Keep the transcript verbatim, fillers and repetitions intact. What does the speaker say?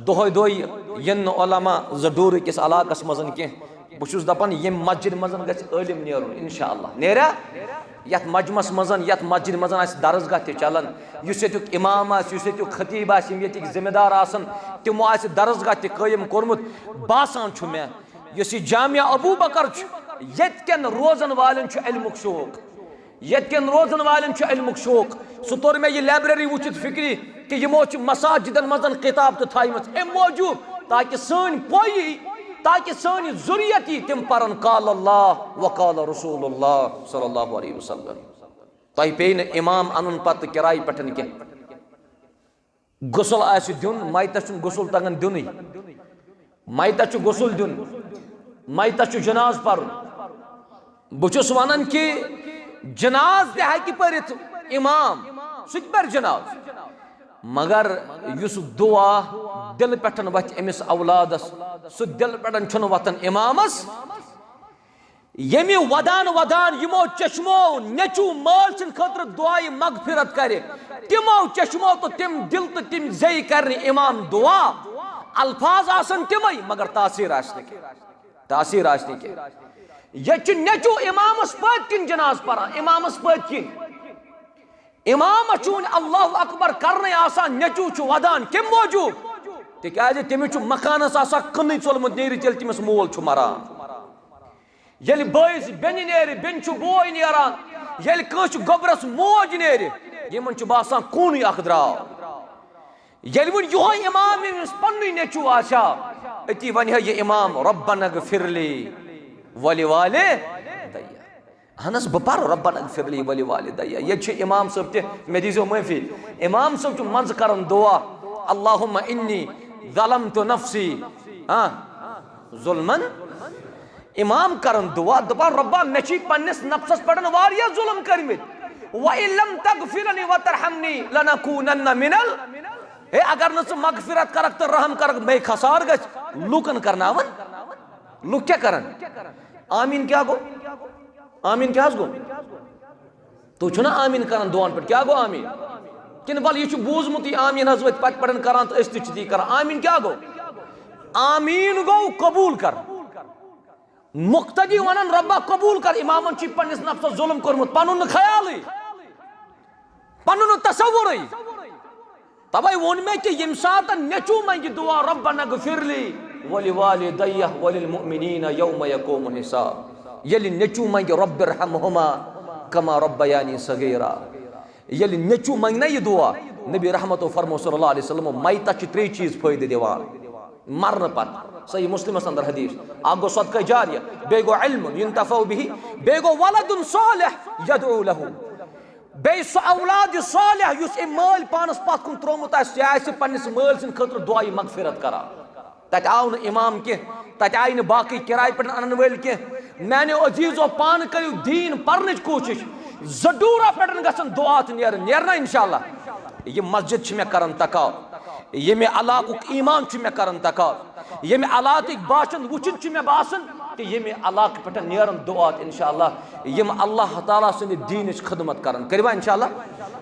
دۄہے دۄہے یِن نہٕ علماء زٕ ڈوٗرٕ کِس علاقس منٛز کینٛہہ۔ بہٕ چھُس دَپان، ییٚمہِ مسجد منٛز گژھِ عٲلِم نیرُن، انشاءاللہ۔ نیریا؟ یَتھ مجمس منٛز، یَتھ مسجد منٛز آسہِ درسگاہ تہِ چلان، یُس ییٚتیُک امام آسہِ، یُس ییٚتیُک خطیب آسہِ، یِم ییٚتِکۍ ذمہٕ دار آسن، تِمو آسہِ درسگاہ تہِ قٲیِم کوٚرمُت۔ باسان چھُ مےٚ، یُس یہِ جامعہ ابو بکر چھُ، ییٚتہِ کٮ۪ن روزن والٮ۪ن چھُ علمُک شوق۔ ییٚتہِ کٮ۪ن روزن والٮ۪ن چھُ علمُک شوق۔ سُہ توٚر مےٚ یہِ library وٕچھِتھ فِکرِ کہِ یِمو چھِ مساجدن منٛز کِتاب تہِ تھایمٕژ اَمہِ موٗجوٗب، تاکہِ سٲنۍ پوٚے یی، تاکہِ سٲنۍ ذُریت یی، تِم پرن قال اللہ و قال رسول اللہ صلی اللہ علیہ وسلم۔ تۄہہِ پیٚیہِ نہٕ امام انُن پتہٕ کرایہِ پٮ۪ٹھ کینٛہہ۔ غسل آسہِ دیُن، میتس چھُنہٕ غسل تگان دیُنٕے۔ میتس چھُ غسل دیُن، میتس چھُ جناز پرُن۔ بہٕ چھُس ونان کہِ جناز تہِ ہیٚکہِ پٔرِتھ امام، سُہ تہِ پرِ جناز۔ مگر یُس دعا دِلہٕ پٮ۪ٹھ وتھِ أمِس اولادس، سُہ دِلہٕ پٮ۪ٹھ چھُنہٕ وتھان امامس۔ ییٚمہِ ودان ودان یِمو چشمو نیٚچوٗ مٲلۍ سٕنٛدِ خٲطرٕ دعایہِ مغفرت کرِ، تِمو چشمو تہٕ تِم دِل تہٕ تِم زیٚیہِ کرِ نہٕ امام دعا۔ الفاظ آسن تِمے، مگر تاثیر آسہِ نہٕ کینٛہہ۔ تاثیر آسہِ نہٕ کینٛہہ۔ ییٚتہِ چھُ نیٚچوٗ امامس پٔتۍ کِنۍ جناز پران، امامس پٔتۍ کِنۍ۔ امامس چھُ وُنہِ اللہ اکبر کرنٕے آسان، نیٚچوٗ چھُ ودان۔ کمہِ موٗجوٗب؟ تِکیازِ تٔمِس چھُ مکانس آسان کٕنٕے ژولمُت، نیٖرِتھ ییٚلہِ تٔمِس مول چھُ مران۔ ییٚلہِ بٲیِس بیٚنہِ نیرِ، بیٚنہِ چھُ بوے نیران، ییٚلہِ کٲنٛسہِ گوٚبرس موج نیرِ، یِمن چھُ باسان، کوٗنٕے اکھ درٛاو۔ ییٚلہِ وۄنۍ یِہوٚے امام أمِس پننُے نیٚچوٗ آسہِ ہا، أتی ونہِ ہا یہِ امام، ربنا اغفر لی ولوالدی۔ اہن حظ، بہٕ پرٕ ربنا اغفر لی ولوالدی۔ ییٚتہِ چھُ امام صٲب تہِ، مےٚ دیٖزیو معٲفی، امام صٲب چھُ منٛزٕ کران دعا، اللہم انی ظلمت نفسی، ہاں، ظلمن۔ امام کران دعا، دپان، رۄبا، مےٚ چھِ پننِس نفسس پٮ۪ٹھ واریاہ ظلم کٔرمٕتۍ۔ وَإِن لَمْ تَغْفِرْ لِي وَتَرْحَمْنِي لَنَكُونَنَّ مِنَ ال-، ہے، اگر نہٕ ژٕ مغفرت کرکھ تہٕ رحم کرکھ، مے خسار گژھِ۔ لوٗکن کرناون، لوٗکھ کیٛاہ کرن؟ آمیٖن کیٛاہ گوٚو؟ آمیٖن کیٛاہ حظ گوٚو؟ تُہۍ چھِو نا آمیٖن کران دُعاہن پٮ۪ٹھ؟ کیٛاہ گوٚو آمیٖن؟ کِنہٕ وَلہٕ یہِ چھُ بوٗزمُتٕے آمیٖن حظ وٲتۍ پتہٕ پران تہٕ أسۍ تہِ چھِ تی کران؟ آمیٖن کیٛاہ گوٚو؟ آمیٖن گوٚو قبوٗل کر۔ مقتدی ونان، رۄبا قبوٗل کر، امامن چھُ پننِس نفسس ظلم کوٚرمُت، پنُن نہٕ خیالٕے، پنُن نہٕ تصورٕے۔ توے ووٚن مےٚ کہِ ییٚمہِ ساتہٕ نیٚچوٗ منگہِ دُعا، ربنا اغفر لی ولوالدی وللمؤمنین یوم یقوم الحساب، ییٚلہِ نیٚچوٗ منگہِ رب ارحمہما کما ربیانی صغیرا، ییٚلہِ نیٚچوٗ منگہِ نا یہِ دُعا، نبی رحمتو فرمو صلی اللہ علیہ وسلم، میتس چھِ ترٛےٚ چیٖز فٲیدٕ دِوان مرنہٕ پتہٕ۔ صحیح مسلمس اندر حدیث، اکھ گوٚو صدقہ جاریہ، بیٚیہِ گوٚو علم ینتفع به، بیٚیہِ گوٚو ولد صالح یدعو له۔ بیٚیہِ سُہ اولاد صالح یُس أمۍ مٲلۍ پانس پتھ کُن تروومُت آسہِ، سُہ آسہِ پننِس مٲلۍ سٕنٛدِ خٲطرٕ دُعایہِ مغفرت کران۔ تتہِ آو نہٕ امام کینٛہہ، تتہِ آیہِ نہٕ باقٕے کرایہِ پٮ۪ٹھ انن وٲلۍ کینٛہہ۔ میانیو عزیزو، پانہٕ کٔرِو دیٖن پرنٕچ کوٗشش۔ زٕ ڈوٗرا پٮ۪ٹھ گژھن دُعا تہٕ نیرن، نیرنا انشاءاللہ۔ یہِ مسجد چھِ مےٚ کران تکاو، ییٚمہِ علاقُک ایمان چھُ مےٚ کران تکاو، ییٚمہِ علاقٕکۍ باشند وٕچھِتھ چھُ مےٚ باسان تہٕ ییٚمہِ علاقہٕ پٮ۪ٹھ نیرن دُعا تہٕ انشاءاللہ یِم اللہ تعالیٰ سٕنٛدِ دیٖنٕچ خدمت کرن۔ کٔرِوا انشاءاللہ؟